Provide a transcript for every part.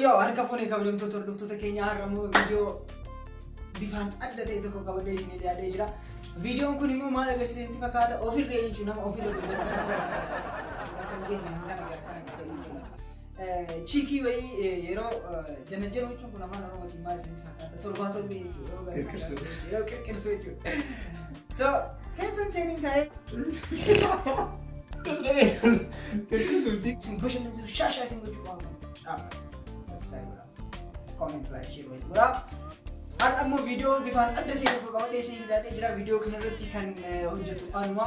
Yoo harka fuunee kabajamtoota hordoftoota keenya, har'a immoo viidiyoo bifaan adda ta'e tokko qabadhee isinii dhiyaatee jira. Viidiyoon kun immoo maal agarsiisa itti fakkaata? Ofirree jechuun nama ofirra dubbatu akka hin geenye hangana akkana godhe jechuudha. Chiikii wayii yeroo janajjana jechuun kun afaan Oromootiin maal isinitti fakkaata? Torbaa torbee jechuudha. Yeroo Qirqirsuu. Yeroo qirqirsuu jechuudha. So keessan seeniin ka'ee Qirqirsuuti. isin bashannansiisu, shaashaa isin gochuu waan dhaabbata. Subscribe godhaa. Comment, like, share walitti godhaa. Har'a immoo viidiyoo bifaan adda ta'e tokko qabadhee isin dhiyaatee jira. Viidiyoo kanarratti kan hojjetu anuma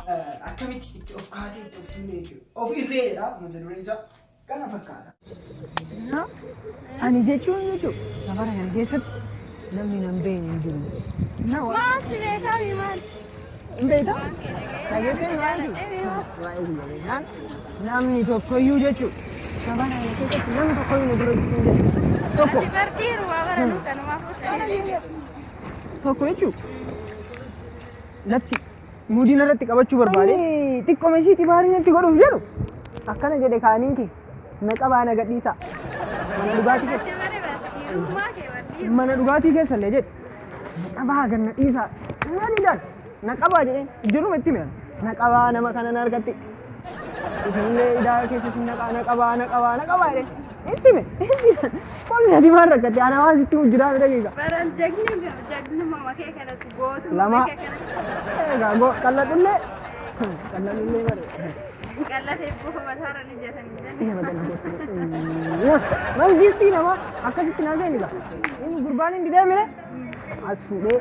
akkamitti itti of kaasee itti of tuulee jechuudha. Of irree jedha mata dureen isaa kana fakkaata. Ani jechuun jechuun safara kana keessatti namni nan beekne hin jiru. Maal si beekaa mi maal? Hin beektaa? Dhageettee maal jiru? Waa'ee biyya keenyaan namni tokkoyyuu jechuun safara kana keessatti namni tokkoyyuu na dura hin jiru. Tokko Ati bardiiru waa baranuu kanumaaf tokko jechuun latti mudiin irratti qabachuu barbaade xiqqooma ishii xibaarii natti godhuuf jedhu akkana jedhe kaaniin kee na qabaa na gadhiisa mana dhugaatii keessa. Ati bare bardiirummaa kee bardiiru. Mana dhugaatii keessa illee jedhe na qabaa ganna dhiisaa na didaan na qabaa jedheen jiruma itti mi'an na qabaa nama kana na argatti isinillee idaa keessa isin naqaa na qabaa na qabaa na qabaa jedheen itti hime. Qolli ati maal rakkatte? Ana waan sitti jiraa bira geega. Baran jagni jagnummaa kee kanatti gootummaa Lama. kee kanatti Egaa go qalladhullee qalladhullee bare. Qallatee buufa mataarra ni jetanii. Mangistii nama akkasitti naa seenisa. Inni gurbaan hin didee mire as fuudhee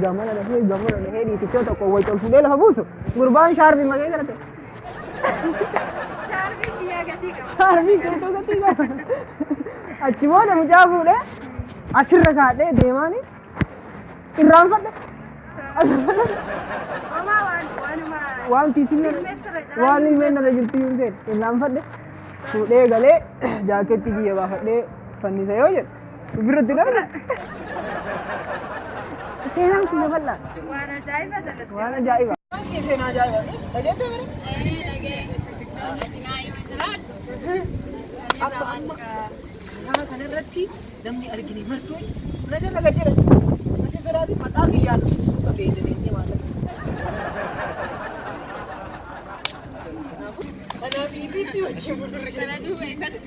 gamana dafee gamana dafee dhiitichoo tokko wayii ol fuudhee lafa buusu gurbaan shaarbii makee galate. Shaarbii biyyaa gatii qaba. Shaarbii keettoo gatii qaba. Achi booda mucaa fuudhee asirra kaadhee deemaani irraanfadhe. Homaa waan waanuma. Waan fiisinna waan ilmeen irra jirtu hin ta'e irraanfadhe. Fuudhee galee jaaketti biyya baafadhee fannisa yoo jedhu ofirratti dhabne. Seenaan kiyya bal'aa. Waan ajaa'iba dalagde. Waan ajaa'iba. Waan seenaa ajaa'iba. Dhageettee mire? Amma amma karaa kanarratti namni argine martuun na jala gad jedha. Natti sodaatin maqaa kiyyaan suuqa feetanii maallaqa. Kanaaf ifiitti wajjin fuuldurri Sana duuba ifatti.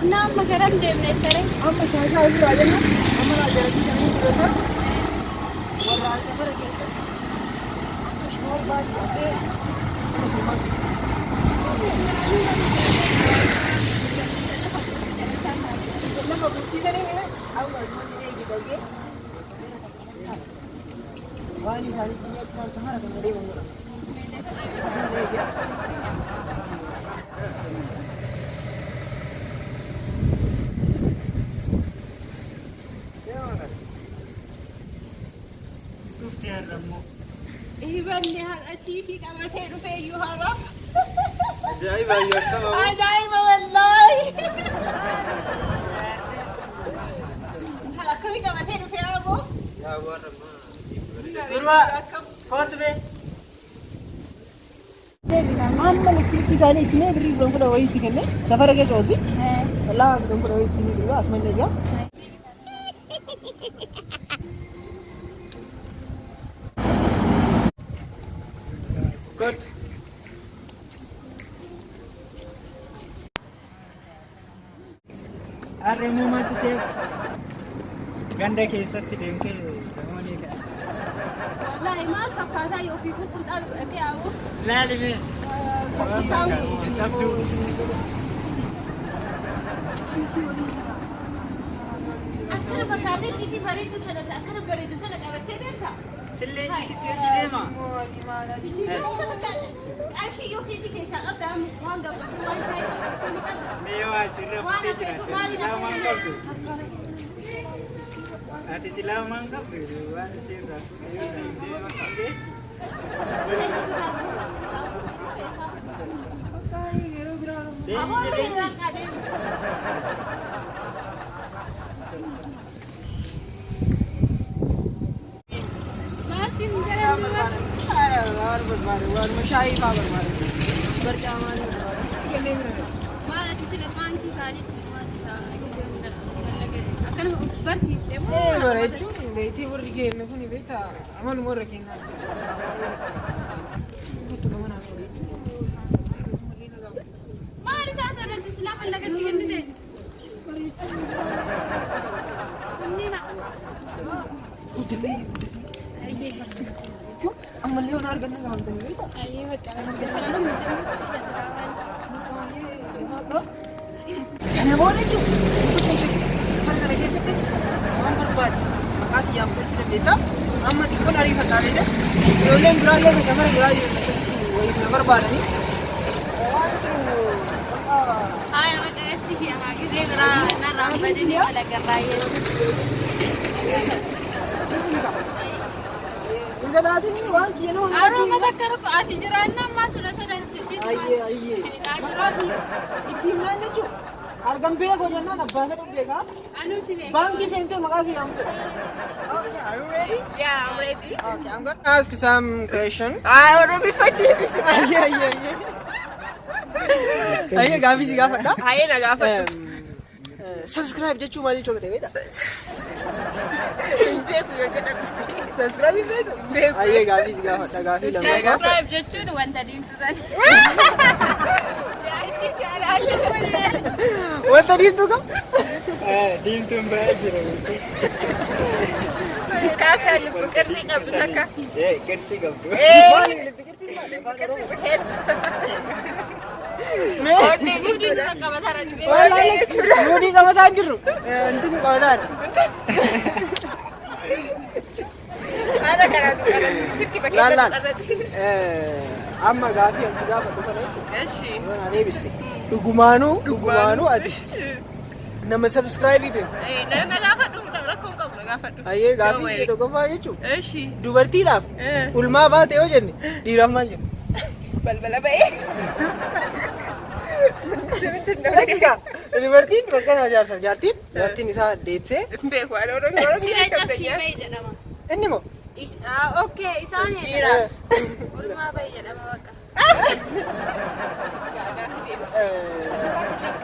Innaa amma garam deemne taree? Amma shaashaa ofirraa jenna. Amma laa jalatti kan fudhatan warra safara keessatti akka shoorbaa jedhamee. Lafa guddisanii mire amma manni eegi dhagee waan isaanii xiyyeeffatan safara kana deeman godha. Dhufte har'a immoo. Hibanni har'a chiikii qabatee dhufee iyyuu har'a. Ajaa'iba iyyuu akkama. Ajaa'iba wallaahi. Akkamii qabatee dhufee aboo? Yaa warra ammaa. Durba kootu bee. Amma liqii isaanii itti mee birrii kudhan kudha wayii itti kenne safara keessa oolti. Wallaa kudhan kudha wayii itti mee birrii asuma inni egaa. Kootu. Har'a immoo maaltu seef? Ganda keessatti deemtee namoonni ka'a. Wallaahi maal fakkaataa yoo fi qunxaa godhatee aboo? Laali mee. Cabduu. Akkana fakkaatee chiikii bareedu sana akkana bareedu sana qabattee deemta. Sillee chiikii hojii deema. Chiikii fakkaata. Qarshii yoo kiisii keessaa qabda waan gabbatu waan shaayii gabbatu ni qabda. Mee waa sirra Waan fuutee hafeetu jira. maali Silaa waan qabdu. nafee? Ati silaa waan qabdu waan sirra fuutee deema qabdee. Aboo irraa qaadee. Maal siin jedhan duuba? Waan barbaade waan shaayii fa'aa barbaade. Barcaa maal barbaade. Kennee bira. Maal ati sila baankii isaaniitti maal isaa akkanuma barsiifte moo? Ee bara jechuun beektii warri keenya kun beektaa amaluma warra keenyaa. Maal isaa sodaatti silaa mallaqatti kennite? Kunniin Ammallee waan arganna gaafatanii beektaa. Ayyee bakka akkasumas Kana booda jechuun safara kana keessatti waan barbaadde maqaa xiyyaa fudhachuu dandeetta. Amma xiqqoon ariifataa beekte. Ijoolleen biraallee kan safara biraa wayii na barbaadanii. Waan Haya bakka gasti kiyya haa gisee biraa narraa badini wal agarraa yeroo. Hin sodaatin waan kiyya nama Aroo mata akka rukku ati jiraannaa ammaa tuna sodaachisitti. Ayyee ayyee. Maqaa kiyya itti himnaan jechuun argan beekoo jennaan abbaa fedhe beekaa. Anuu si beeka. Baankii seentee maqaa kiyya fudhate. Okay, are you ready? Yeah, I'm ready. Okay, I'm gonna ask you some question. Ah, Oromiffaachiifis. Ayyee ayyee ayyee. Ayyee gaaffii si gaafadha. Haayee na gaafadhu. Subscribe jechuun maal jechuu akka ta'e beektaa? Hin beeku yoo jedhamu. Subscribe hin beektu? Beeku. Ayyee gaaffii si gaafadha gaaffii lama. Subscribe jechuun wanta diimtuu sana. Wanta diimtuu kam? Diimtuun baay'ee jira. Kaakaa lubbu qirxii qabdu takka. Qirxii qabdu. Maali lubbi qirxii maali? Lubbu qirxii bukeertu. Mee? Onnee Guddi jechuudha. nurra qabataa jiru. Wallahi nuudii qabataa hin jirru. Intini qabataa jira. Haala kanaan nu qarrati. Sitti Laal bakkeessa laal. nu qarrati. Amma gaaffii ani si gaafadhu kana jechuudha. Eshi. Yoo na deebiste. Dhugumaanuu dhugumaanuu ati nama subscribe beeku. Na gaafadhu rakkoo hin qabu na gaafadhu. Ayyee gaaffii kee tokkoffaa jechuun Eshi. dubartiidhaaf ulmaa baate yoo jenne dhiiraaf maal jenna? Balbala ba'ee. Lakkikaa dubartiin fakkeenyaaf jaarsaaf jaartiin jaartiin isaa deettee Beeku waan Oromoo. Siree cabsii bahi jedhama. Inni moo Okay, isaan Dhiira. Ulmaa bahi jedhama bakka.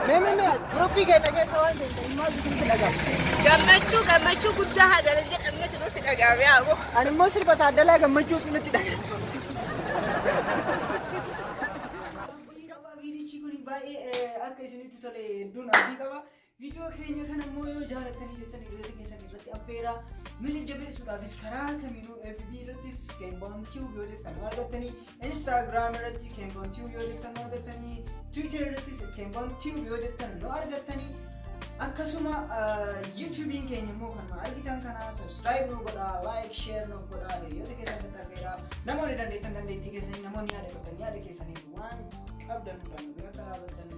Mee mee mee guruppii keenya keessa waan ta'eef maal isinitti dhaga'ama? Gammachuu gammachuu guddaa haadha jedhamnetu nutti dhaga'ame haa. Ani immoo sirba Taaddalaa Gammachuutu nutti dhaga'ama. Viidichi kun baay'ee akka isinitti tole hedduun abdii qaba. Viidiyoo keenya kana immoo yoo jaalattanii jettan hiriyoota keessan irratti affeeraa. Nu jajjabeessuudhaafis karaa kamiinuu FB irrattis Kemboon Tube yoo jettan nu argattanii, Instagram irratti Kemboon Tube yoo jettan nu argattanii, Twitter irrattis Kemboon Tube yoo jettan nu argattanii. Akkasuma YouTube'n keenya immoo kan nu argitan kana subscribe nu godhaa, like, share nu godhaa, hiriyoota keessan irratti affeeraa. Namoonni dandeettan dandeettii keessanii, namoonni yaada qabdan yaada keessanii waan qabdan hundaan nu bira akka dhaabbattan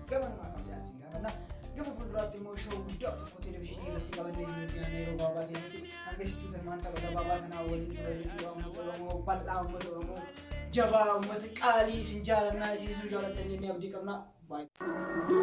gabanumaa kan isin gaafanna. Gama fuulduraatti immoo show guddaa tokko televezyiinii irratti qabannee isin dhiyaanna yeroo gabaabaa keessatti. Hanga sittuu salmaan tapha gabaabaa kanaa waliin tura jechuudha. Uummata Oromoo bal'aa, uummata Oromoo jabaa, uummata qaalii isin jaalannaa, isin sun jaalattan jennee abdii qabna. Baay'ee.